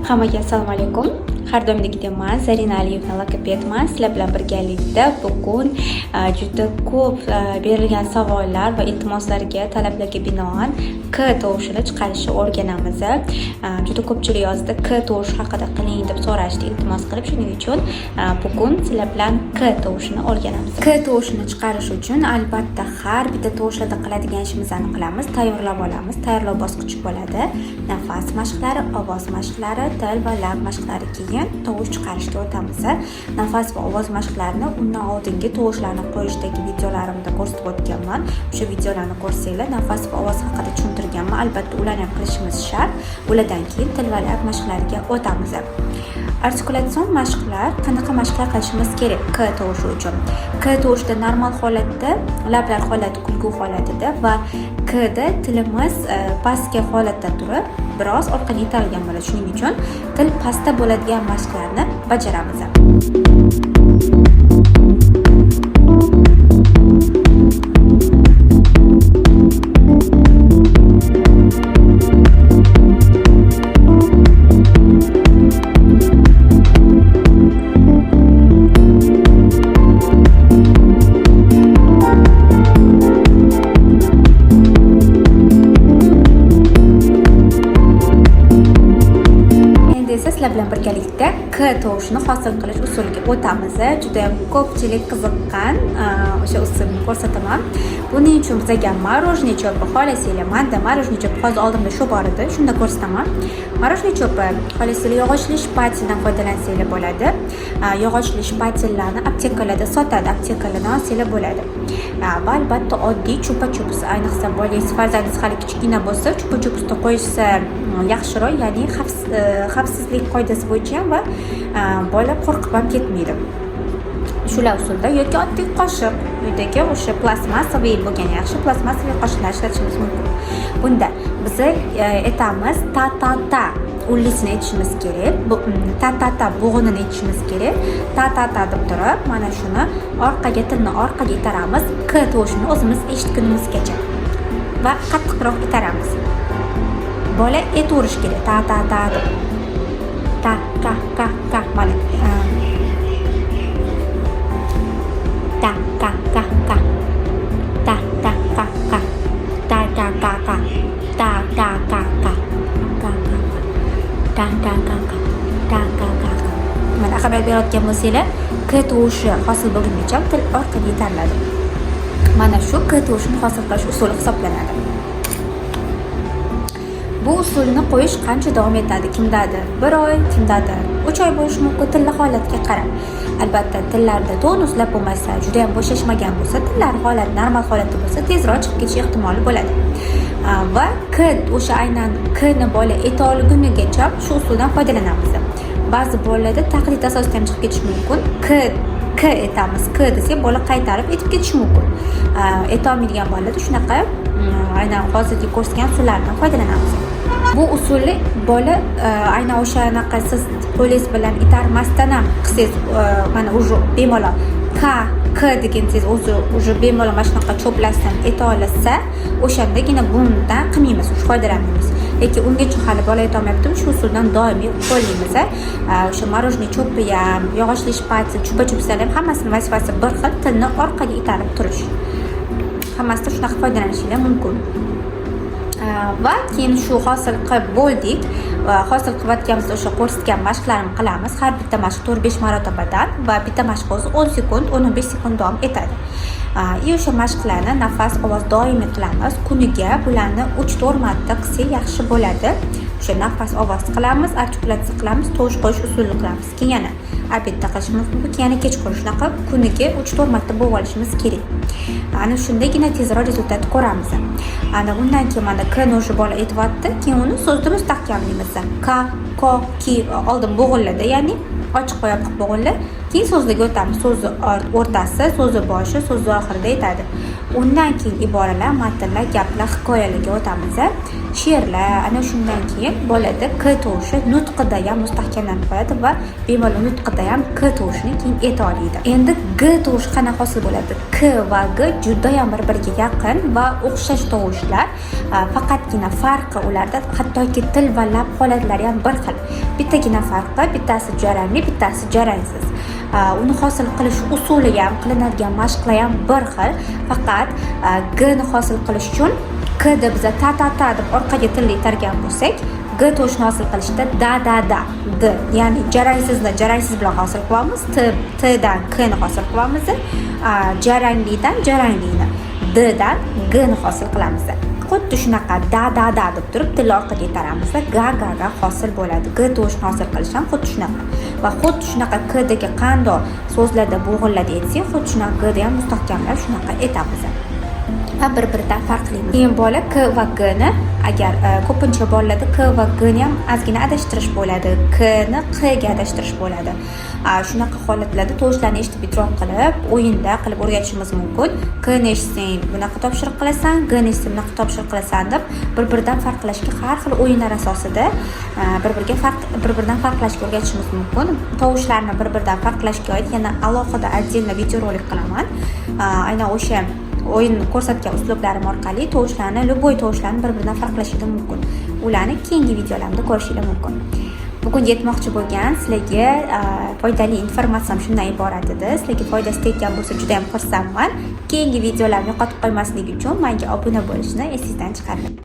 Hammaga assalomu alaykum. Har doimgidek man Zarina Aliyevna logopedman. Sizlar bilan birgalikda bugun juda ko'p berilgan savollar va iltimoslarga, talablarga binoan k tovushini chiqarishni o'rganamiz. Juda ko'pchilik yozdi, k tovushi haqida qiling deb so'rashdi, iltimos qilib. Shuning uchun bugun sizlar bilan k tovushini o'rganamiz. K tovushini chiqarish uchun albatta har bitta tovushlarda qiladigan ishimizni qilamiz, tayyorlab olamiz. Tayyorlov bosqichi bo'ladi. Nafas mashqlari, ovoz mashqlari, til va lab mashqlari, keyin tovush chiqarishga o'tamiz. Nafas va ovoz mashqlarini undan oldingi tovushlarni qo'yishdagi videolarimda ko'rsatib o'tganman. O'sha videolarni ko'rsanglar, nafas va ovoz haqida tushuntirganman. Albatta ularni ham qilishimiz shart. Ulardan keyin til va lab mashqlariga o'tamiz. Artikulyatsion mashqlar: qanaqa mashqlar qilishimiz kerak k tovushi uchun? K tovushida normal holatda lablar holati kulgu holatida va kda tilimiz pastki holatda turib, biroz orqaga itarilgan bo'ladi. Shuning uchun til pastda bo'ladigan mashqlarni bajaramiz. Endi esa sizlar bilan birgalikda k tovushini hosil qilish usuliga o'tamiz. Juda ham ko'pchilik qiziqqan o'sha usulni ko'rsataman. Buning uchun bizaga мороженое cho'pi xohlasanglar, manda мороженое cho'pi hozir oldimda shu bor edi, shunda ko'rsataman. Мороженое cho'pi xohlasanglar, yog'ochli shpateldan foydalansanglar bo'ladi. Yog'ochli shpatellarni aptekalarda sotadi, aptekalardan olsanglar bo'ladi. Va albatta oddiy chupa chups, ayniqsa bolangiz, farzandingiz hali kichkina bo'lsa, chupa chupsni qo'yishsa yaxshiroq, ya'ni xavfsizlik qoidasi bo'yicha ham va bola qo'rqib ham ketmaydi. Shular usulda yoki oddiy qoshiq, uydagi o'sha пластмассовый bo'lgani yaxshi, пластмассовый qoshiqlar ishlatishimiz mumkin. Bunda biza aytamiz ta ta ta unlisini aytishimiz kerak. Bu ta ta ta bo'g'inini aytishimiz kerak. Ta ta ta deb turib, mana shuni orqaga, tilni orqaga itaramiz k tovushini o'zimiz eshitgunimizgacha va qattiqroq itaramiz. Bola aytaverishi kerak ta ta ta deb. Ta ka ka ka, mana ta ka ka ka, ta ta ka ka, ta ta ka ka, ta ta ka ka, ka ka ka, ta ta ka ka, ta ka ka ka. Mana, ahamiyat berayotgan bo'lsanglar, k tovushi hosil bo'lgungacha til orqaga itariladi. Mana shu k tovushini hosil qilish usuli hisoblanadi. Bu usulni qo'yish qancha davom etadi? Kimdadir 1 oy, kimdadir 3 oy bo'lishi mumkin, tilni holatiga qarab. Albatta tillarda tonuslab bo'lmasa, juda yam bo'shashmagan bo'lsa, tillar holati normal holatda bo'lsa, tezroq chiqib ketish ehtimoli bo'ladi. Va k, o'sha aynan k ni bola ayta olgunigacha shu usuldan foydalanamiz. Ba'zi bolalarda taqlid asosida ham chiqib ketishi mumkin. K k aytamiz, k desak, bola qaytarib aytib ketishi mumkin. Aytolmaydigan bolalarda shunaqa aynan hozirgi ko'rsatgan usullardan foydalanamiz. Bu usulni bola aynan o'sha anaqa siz qo'lingiz bilan itarmasdan ham qilsangiz, mana уже bemalol k k degansangiz, o'zi уже bemalol mana shunaqa cho'plasdan ayta olsa, o'shandagina bundan qilmaymiz, уже foydalanmaymiz. Lekin ungacha hali bola aytolmayaptimi, shu usuldan doimiy qo'llaymiz. O'sha мороженое cho'pi ham, yog'ochli shpatel, chupa chupslar ham, hammasini vazifasi bir xil: tilni orqaga itarib turish. Hammasida shunaqa foydalanishinglar mumkin. Va keyin shu hosil qilib bo'ldik va hosil qilayotganimizda o'sha ko'rsatgan mashqlarni qilamiz. Har bitta mashq 4-5 marotabadan va bitta mashq o'zi 10 sekund, 10-15 sekund davom etadi. И o'sha mashqlarni nafas, ovoz doimiy qilamiz. Kuniga bularni 3-4 marta qilsak yaxshi bo'ladi. O'sha nafas, ovoz qilamiz, artikulyatsiya qilamiz, tovush qo'yish usulini qilamiz. Keyin yana обед da qilishimiz mumkin, keyin yana kechqurun. Shunaqa kuniga 3-4 marta bo'lib olishimiz kerak. Ana shundagina tezroq результат ko'ramiz. Ana undan keyin mana k ni уже bola aytyapti, keyin uni so'zda mustahkamlaymiz. K, ko, ki, oldin bo'g'inlarda, ya'ni ochiq va yopiq bo'g'inlar, keyin so'zlarga o'tamiz. So'zni o'rtasi, so'zni boshi, so'zni oxirida aytadi. Undan keyin iboralar, matnlar, gaplar, hikoyalarga o'tamiz. She'rlar, ana shundan keyin bolada k tovushi nutqida ham mustahkamlanib qoladi va bemalol nutqida ham k tovushini keyin eta oladi. Endi g tovushi qanaqa hosil bo'ladi? K va g judayam bir biriga yaqin va o'xshash tovushlar, faqatgina farqi ularda, hattoki til va lab holatlari ham bir xil. Bittagina farqi: bittasi jarangli, bittasi jarangsiz. Uni hosil qilish usuli ham, qilinadigan mashqlar ham bir xil. Faqat g ni hosil qilish uchun k da biza ta ta ta deb orqaga tilni itargan bo'lsak, g tovushini hosil qilishda da da da d, ya'ni jarangsizni jarangsiz bilan hosil qilyapmiz. T tdan k ni hosil qilyapmiz, jaranglidan jaranglini, d dan g ni hosil qilamiz. Xuddi shunaqa da da da deb turib tilni orqaga itaramiz, ga ga ga hosil bo'ladi. G tovushini hosil qilish ham xuddi shunaqa va xuddi shunaqa kdagi qandoq so'zlarda, bo'g'inlarda aytsak, xuddi shunaqa gda ham mustahkamlab shunaqa aytamiz va bir biridan farqlaymiz. Keyin bola k va g ni, agar ko'pincha bolalarda k va g ni ham ozgina adashtirish bo'ladi, k ni q ga adashtirish bo'ladi. Shunaqa holatlarda tovushlarni eshitib idrok qilib, o'yinda qilib o'rgatishimiz mumkin. K ni eshitsang, bunaqa topshiriq qilasan, g ni eshitsang, bunaqa topshiriq qilasan deb bir biridan farqlashga har xil o'yinlar asosida bir biriga farq bir biridan farqlashga o'rgatishimiz mumkin. Tovushlarni bir biridan farqlashga oid yana alohida, отдельно videorolik qilaman. Aynan o'sha o'yin ko'rsatgan uslublarim orqali tovushlarni, любой tovushlarni bir biridan farqlashinglar mumkin. Ularni keyingi videolarimda ko'rishinglar mumkin. Bugungi aytmoqchi bo'lgan sizlarga foydali informatsiyam shundan iborat edi. Sizlarga foydasi tekkan bo'lsa, juda yam xursandman. Keyingi videolarni yo'qotib qo'ymaslik uchun menga obuna bo'lishni esingizdan chiqarmang.